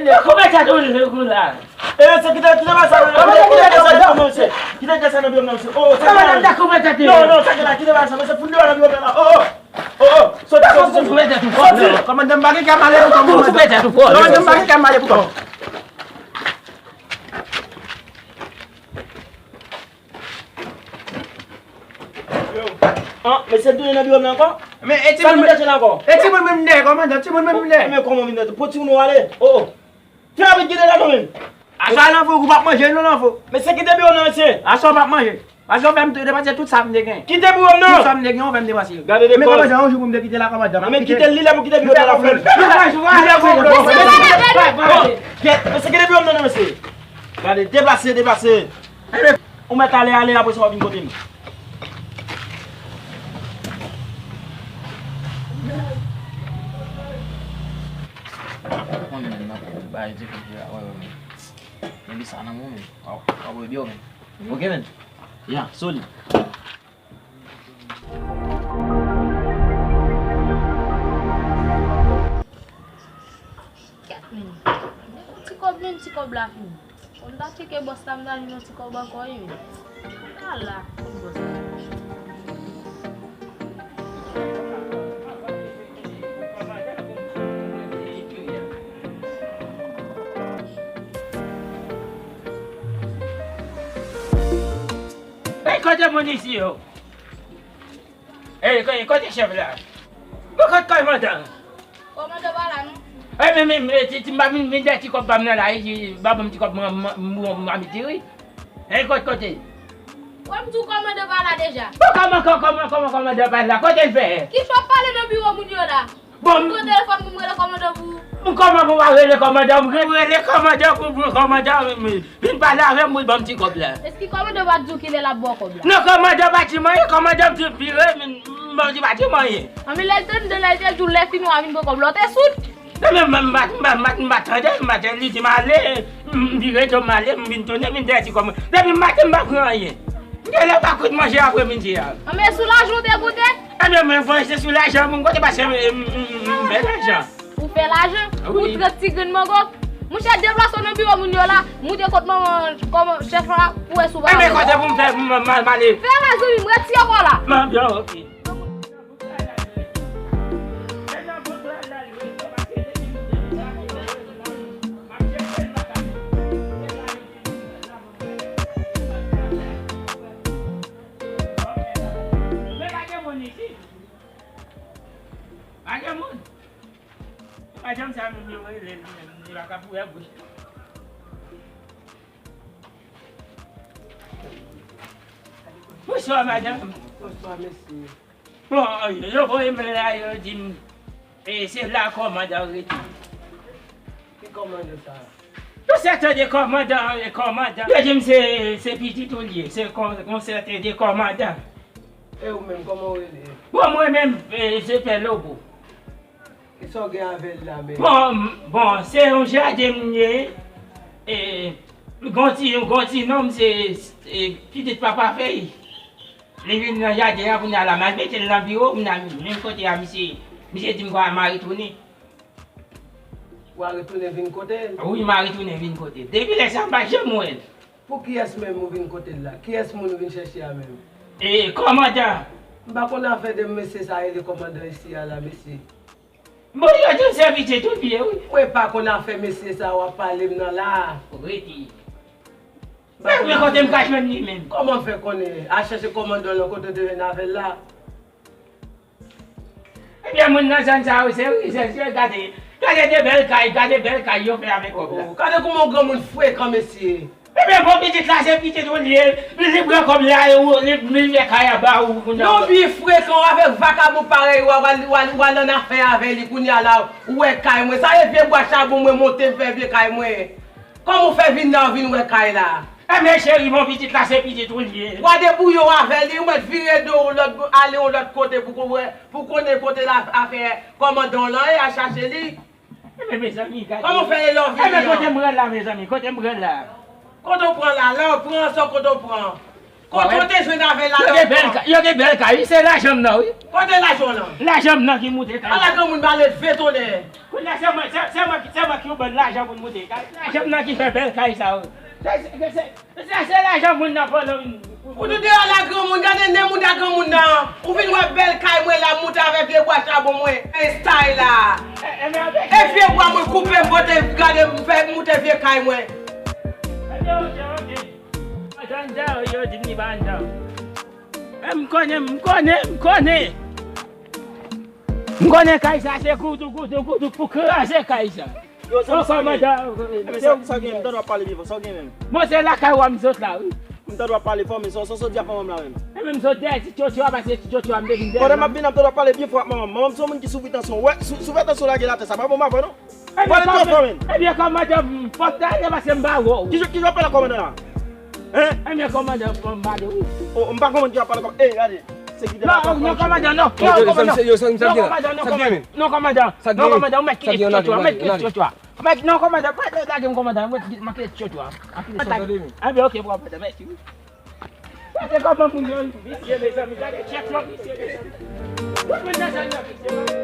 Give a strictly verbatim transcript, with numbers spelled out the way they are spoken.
Koupe tèt ou, ou la. E, mesye, kite, kite bagay sa nan biwo m nan, mesye. Kite bagay sa nan biwo m nan, mesye. Oh, oh, sa ki la, mesye? Non, non, sa ki la, kite bagay sa, mesye. Fout dehò nan biwo m nan. Oh, oh. Oh, oh. Soti, soti, soti. Koupe tèt ou, fò. Kòmandan, m pa gen kè m ale pou kòmandan. Koupe tèt ou, fò. Kòmandan, m pa gen kè m ale pou kòmandan. Ah, mesye tounen nan biwo m nan ankò? Men, e timoun, sa nou te la ankò? E timoun menm dèyè, kòmandan, timoun menm dèyè. Men kòman vin dèyè? Pou timoun ou ale? Oh, oh. Fè rapid, kite la kanmenm. Aswè a, Lanfo, ou p ap manje, non, Lanfo. Mesye, kite biwo m nan, mesye. Aswè a, ou p ap manje. Paske ou fè m depanse tout sa m te gen. Kite biwo m nan. Tout sa m te gen, ou fè m depanse. Gade de kòz. Men kòmandan, yon jou pou m te kite la, kòmandan. Men kite li la pou kite biwo m nan, la flèm. Mesye, kite biwo m nan, non, mesye. Gade, deplase, deplase. Ou mèt ale, ale, apre sa w vin kote m. Konn menm nan bay di konpye a, wè, wè, men. Men li sa nan mwen, men. W ap wè byen, men. Ok, men. Ya, solid. Kèt, men. Ti kòb, men, ti kòb la fini. Fò m ta tcheke bòs la, m ta jwenn yon ti kòb ankò, wi, men. Ala, kot bòs la? Ey, kote moun isi yo? Ey, kote, kote chèf la? Bon, kote kòmandan? Kòmandan pa la, non. Ey, men, men, men, ti, ti, m pa vin, vin dèyè ti kòb pa m nan la, wi, pa ban m ti kòb mwen, mwen, mwen, mwen, mwen, wi. Ey, kote, kote? Wè, m di w kòmandan pa la deja. Bon, kòman, kò-, kòman, kòman kòmandan pa la? Kote l fè? Kisa w ap pale nan biwo moun yo la? Bon, m pran telefòn pou m rele kòmandan pou ou. Kòman pou m pa rele kòmandan? M rele kòmandan pou, pou kòmandan vin pale avè m pou l ban m ti kòb la. Èske kòmandan pa t di w kilè l ap ba w kòb la? Non, kòmandan pa di m anyen, kòmandan di vire, m, m, m di pa di m anyen. Anben lè l tande, lè l te di w lè fini w a vin pran kòb la, w te soud? Non, men m, m, m, m, m, m pa tande, m pa tande, li di m ale, m, m vire do m ale, m vin tounen, m vin dèyè ti kòb mwen. Depi maten m pa pran anyen. M genlè pa kout manje apremidi a. Anben sou lajan w te goute? Ebyen, mwen voye se sou lajan moun kote paske m, m, m, m, m fè lajan. Ou fè lajan? Wi. Pou trant ti grenn mango? Monchè, deplase w nan biwo moun yo la, moute kot manman, kòman, chèf la, pou wè si w pa. Ebyen, kote pou m fè, pou m, m, m ale? Fè la, zanmi m, retire kò w la. M, m, ok. Men pa gen moun isit. Pa gen moun. Madanm sa menm yo rele li menm, li pa ka pou wè bouch li. Bonswa, madanm. Bonswa, mesye. Bon, yo voye m la, yo di m, e, se la kòmandan rete. Ki kòmandan sa? Yo se tande kòmandan, e, kòmandan. Yo di m se, se pitit ou l ye, se kon, konsète de kòmandan. E ou menm, kòman w rele? Bon, mwen menm, e, se Pè Lobo. Kisa w gen avè l la menm? Bon, m, bon, se yon jaden m ye. E, gon ti, gon ti nonm, se, se pitit papa fèy. Li vin nan jaden an, kounye a la, m al mete l nan biwo m nan, menm kote a, misye, misye di m kwa m a retounen. W a retounen vin kote l? Wi, m a retounen vin kote l. Depi lè sa, m pa janm wè l. Pou kiyès menm ou vin kote l la? Kiyès moun ou vin chèche a menm? E, kòmandan. M pa konn afè de mesye sa rele kòmandan isi a la, mesye. Bon, yo di m se pitit ou l ye, wi. Mwen pa konn afè mesye sa w ap pale m nan la. Rete. Sa vle kote m ka jwenn li menm? Kòman w fè konnen? Al chèche kòmandan w lan kote w te jwenn avè l la. Ebyen, moun nan zòn sa yo, se wi, se, se, gade, gade de bèl kay, gade bèl kay yo fè avèk kòb la. Oh, gade kòman yon granmoun frekan, mesye. Ebyen, bon, pitit la, se pitit ou l ye, li pran kòb la, e ou, li, li fè kay a ba ou, kounye a. Non, pi frekan, avèk vakabon parèy ou a, w al, w al, w al annafè avè li, kounye a la, ou wè kay mwen. Sa e vye bwa chabon mwen monte, m fè vye kay mwen. Kòman w fè vin la, w vin wè kay la? Ebyen, cheri, bon, pitit la, se pitit ou l ye. W a debouye w avè li, ou mèt vire do w lòt, ale yon lòt kote pou w wè, pou w konnen kote la, afè kòmandan w lan ye, al chache li. Ebyen, mezanmi, gade. Kòman w fè e lè w vini an? Ebyen, kote m pran la, mezanmi, kote m pran la? Kote w pran la? Lè w pran, sa w kote w pran? Kote w te jwenn avè l la? Yo gen bèl kay, yo gen bèl kay, wi, se lajan m nan, wi. Kote lajan w nan? Lajan m nan ki moute kay. Ala granmoun ba leve tonè. Kounye a se mwen, se, se mwen ki, se mwen ki yon bann lajan pou n moute kay. Lajan m nan ki fè bèl kay sa, wi. Se, se, se, se, se lajan moun nan vòlò vin. Ou tou de ala granmoun, gade nen mouda granmoun nan. Ou vin wè bèl kay mwen la, moute avè vye bwa chabon mwen. E style la. E, e, men avèk e vye bwa mwen koupe, m pote, gade m fè moute vye kay mwen. Ebyen, ok, ok. Madan, yo di m li pa anndan. E, m konnen, m konnen, m konnen. M konnen kay sa se goudou, goudou, goudou pou kraze kay sa. Yo, sa, sa gen? Ebyen, sa, sa gen? M tande w ap pale byen fò. Sa w gen menm? Bon, se lakay w a m sot la, wi. M tande w ap pale fò, men sa, sa, sa w di ak manman m la menm? E menm sot dèyè ti tchotcho a, paske ti tchotcho a m te vin dèyè. Pandan m ap vin, m tande w ap pale byen fò ak manman m. Manman m se yon moun ki soufri tansyon. Wè, sou, soufri tansyon lage l atè, sa pa bon, m pa vre, non. Pale twò fò, menm. Ebyen, kòmandan, fòk ta ale paske m pa wè w. Kijan, kijan w ap pale ak kòmandan la? Hein? Ebyen, kòmandan, m pa de ou. Oh, m pa konprann ki ap pale kòm, eh, gade. Se ki te la. Non, non, kòmandan, non. Non, kòmandan. Non, kòmandan, non, kòmandan. Non, kòmandan, ou mèt kite tchotcho a, ou mèt kite tchotcho a. Mèt, non, kòmandan, pa lage m, kòmandan, mwen kite tchotcho a. Ebyen, ok, kòmandan, mèsi. Gade kòman moun yo visye, mezanmi, gade tchèt yo visye, mezanmi. Tout moun nan zòn nan visye, mezanmi.